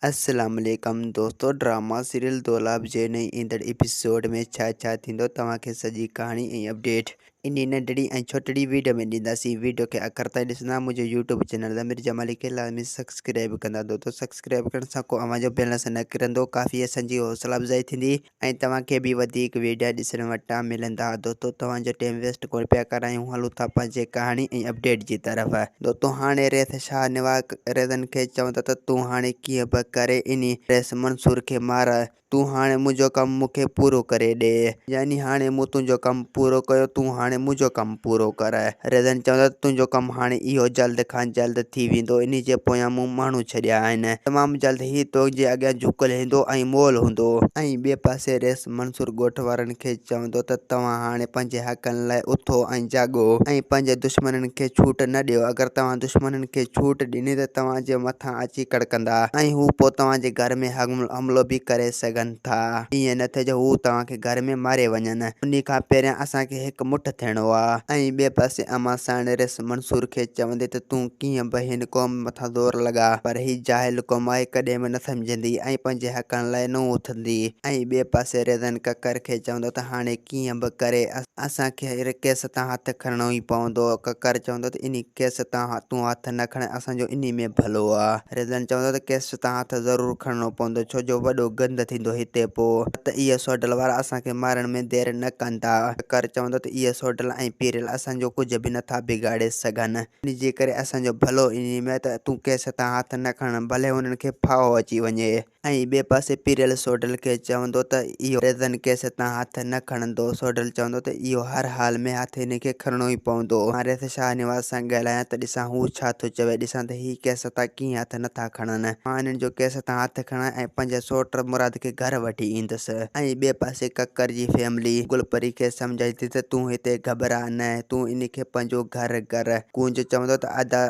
السلام عليڪم دوستو ڊراما سيريل دولاب جي نئين ايندڙ ايپيسوڊ ۾ ڇا ڇا ٿيندو توهان کي سڄي ڪهاڻي ۽ اپڊيٽ انهي ننڍڙي ۽ ڇوٽڙي ويڊيو ۾ ڏينداسين ويڊيو کي آخر تائين ڏسندا منهنجو يوٽيوب چينل ضمير جمالي کي لازمي سبسڪرائب ڪندا دوستو سبسڪرائب ڪرڻ سان ڪو اوهان جو بيلنس نه ڪرندو ڪافي اسان جي حوصلا افزائي ٿيندي ۽ توهان کي به وڌيڪ ويڊيا ڏسڻ وٽان ملندا. دوستو توهان جو ٽيم ويسٽ ڪونه پيا ڪرايون هلون ٿا پنهنجي ڪهاڻي ۽ اپڊيٽ جي طرف. دوستو هاڻي ريس شاهه نواز ريزن کي چوندو ته تون هاڻي ڪيئن به ڪري انهي ريس منصور کي مار تون هاڻي منهنجو ڪم مون کي پورو ڪري ڏي يعني هاڻي مون تنهنجو ڪم پورو ڪيو تون هاڻي منهنجو ڪم پورو ڪر. ريزن چوندو ته تنهنجو ڪم هاڻي اهو جلد کان جلد ٿي ويندو انهي جي پويان مون ماڻهو ڇڏيا آهن. تمام جلد هي توجي اڳيان جهڪيل هوندو ۽ مئل هوندو. ۽ ٻئي پاسي رئيس منصور ڳوٺ وارن کي چوندو ته توهان هاڻي پنهنجي حقن لاء اٿو ۽ جاڳو ۽ پنهنجي دشمنن کي ڇوٽ نه ڏيو اگر توهان دشمنن کي ڇوٽ ڏني ته توهان جي مٿان اچي ڪڙڪندا ۽ هو پوء توهان جي گهر ۾ حملو به ڪري سگهن ٿا ائين نه ٿئي جو هو توهان کي گهر ۾ ماري وڃن انهي کان پهريان اسان کي هڪ مٺ ٿيڻو آ. ۽ ٻئي پاسي امان سائڻ رئيس منصور کي چوندي ته تون ڪيئن به هن قوم مٿان زور لڳاء پر هي جاهل قوم آهي ڪڏهن به نه سمجهندي ۽ پنهنجي حقن لاء نه اٿندي ۽ ٻئي پاسي ريزن ڪڪر کي چوندو ته هاڻي ڪيئن به ڪري اسان کي ڪيس تان هٿ کڻڻو ئي پوندو ڪڪر چوندو ته انهي ڪيس تان تون هٿ نه کڻ اسان جو انهي ۾ ڀلو آ ريزن چوندو ته ڪيس تان هٿ ضرور کڻڻو پوندو ڇو جو وڏو گند ٿيندو هتي پو ته اهي سوڍل وارا اسان کي مارڻ ۾ دير نه ڪندا. ڪڪر چوندو ته اهي سوڍل ۽ پيرل اسان جو ڪجهه به نٿا بگاڙي سگهن انهي جي ڪري اسان جو ڀلو انهي ۾ ته تون ڪيس تان هٿ نه کڻ ڀلي انهن کي ڦاهو اچي وڃي. ۽ ٻئي پاسي پيرل سوڍل کي چوندو ته اهو ريزن ڪيس تان هٿ نه کڻندو. سوڍل چوندو ته اهو هر حال ۾ هٿ هن کي کڻڻو ئي پوندو. مان ريس شاهنواز سان ڳالهايان ته ڏسان هو ڇا ٿو چوي. ڏسان ته هي ڪيس تان ڪيئن هٿ نه ٿا کڻن. مان انهن جو ڪيس تان هٿ کڻائي ۽ پنهنجي سوٽ مراد کي گهر وٺي ايندس. ۽ ٻئي پاسي ڪڪر جي فيملي گل پري کي سمجهائي ٿي ته تون هتي گهٻراء نه، تون ان کي پنهنجو گهر ڪر. ڪونج چوندو ته ادا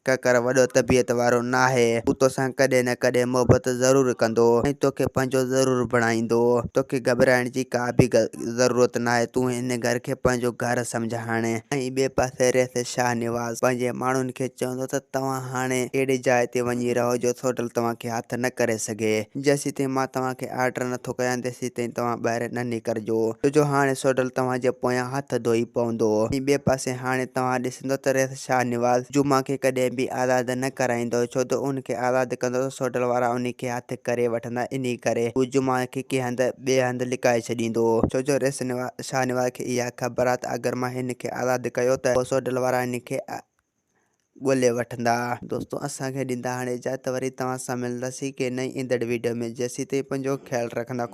ڪڪر وڏو طبيعت وارو ناهي. هو توسان ڪڏهن نه ڪڏهن محبت ضرور ڪندو ۽ توکي پنهنجو ضرور بڻائيندو. توکي گهٻرائڻ جي ڪا به ضرورت ناهي. تون هن گهر کي پنهنجو گهر سمجهه هاڻي. ۽ ٻئي پاسي ريس شاهنواز پنهنجي ماڻهن کي چوندو ته توهان هاڻي اهڙي جاء تي وڃي رهو جو سوڍل توهان کي هٿ نه ڪري سگهي. جيسيتائين مان توهان کي آرڊر نٿو ڪيان تيسيتائين توهان ٻاهر نه نڪرجو. ڇو جو هاڻي سوڍل توهان جي پويان هٿ ڌوئي پوندو. ۽ ٻئي پاسي هاڻي توهان ڏسندو ته ريس شاهنواز جمعه کي ڪڏهن به آزاد نه ڪرائيندو، ڇو ته ان کي آزاد ڪندو ته سوڍل وارا ان کي هٿ ڪري وٺندا، انهي ڪري هو جمعه کي ڪنهن هنڌ ٻئي هنڌ لڪائي ڇڏيندو. ڇو جو ريس شاهنواز کي اها خبر آهي ته اگر مان هن کي آزاد ڪيو ته پوء سوڍل وارا هن کي ڳولي وٺندا. دوستو اسان کي ڏيندا هاڻي اجازت وري توهان سان ملنداسين ڪنهن نئين ايندڙ ويڊيو ۾ جيسيتائين پنهنجو خيال رکندا.